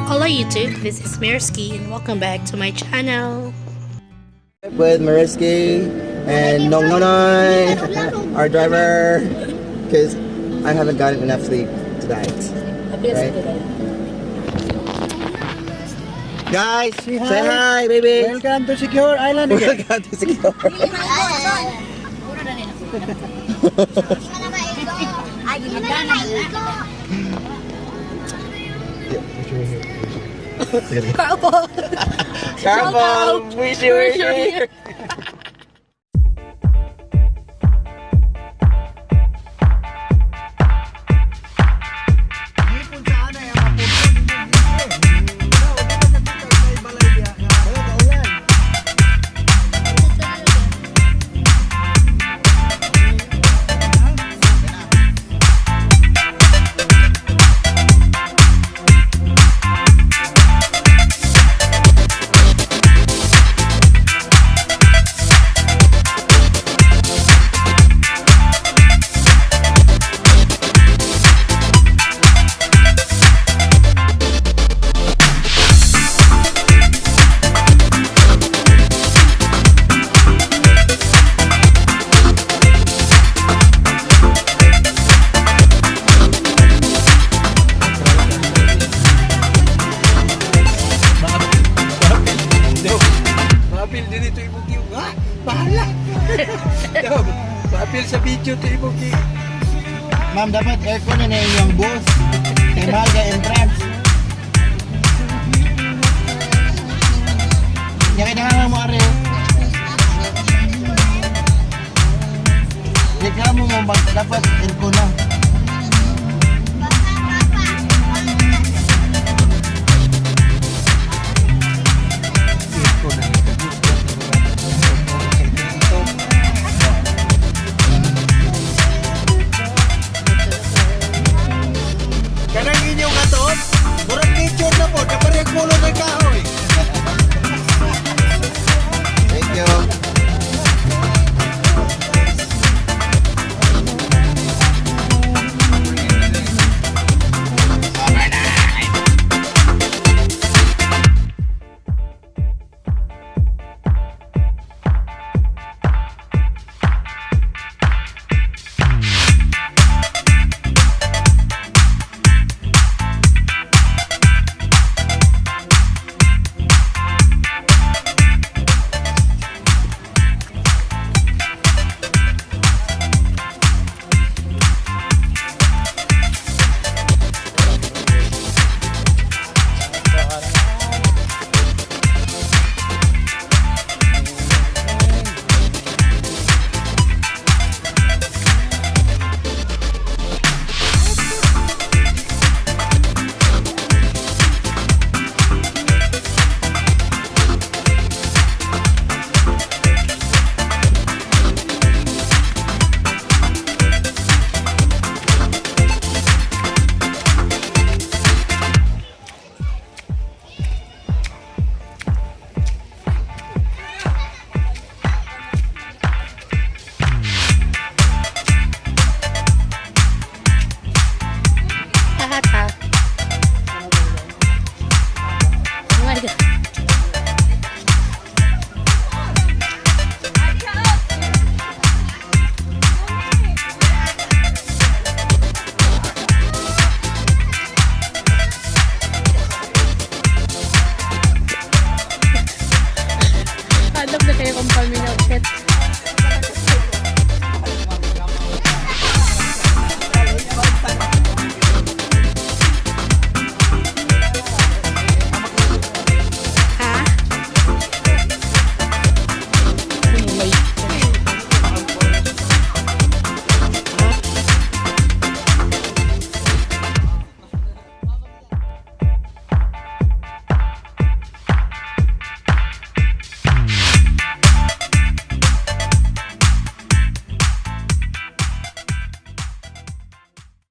Hello YouTube, this is Mirsky and welcome back to my channel. With Mariski and Nong Nonoy, our driver, because I haven't gotten enough sleep tonight. Right? Guys, say hi, baby. Welcome to Secure Island again. Welcome to Secure. Carpool! Careful! Wish you were here. Maapil din ito imong gi. Ha? Bahala. Daw, maapil sa video to imong gi. Ma'am, dapat aircon na na inyong booth. Kay mahal ka entrance. Yang kailangan mo, are. Reklamo mo ba? Dapat aircon na. Aircon na. Kanang inyong aton, murag nature na po, kaparehag pulo ng kahoy. Thank you.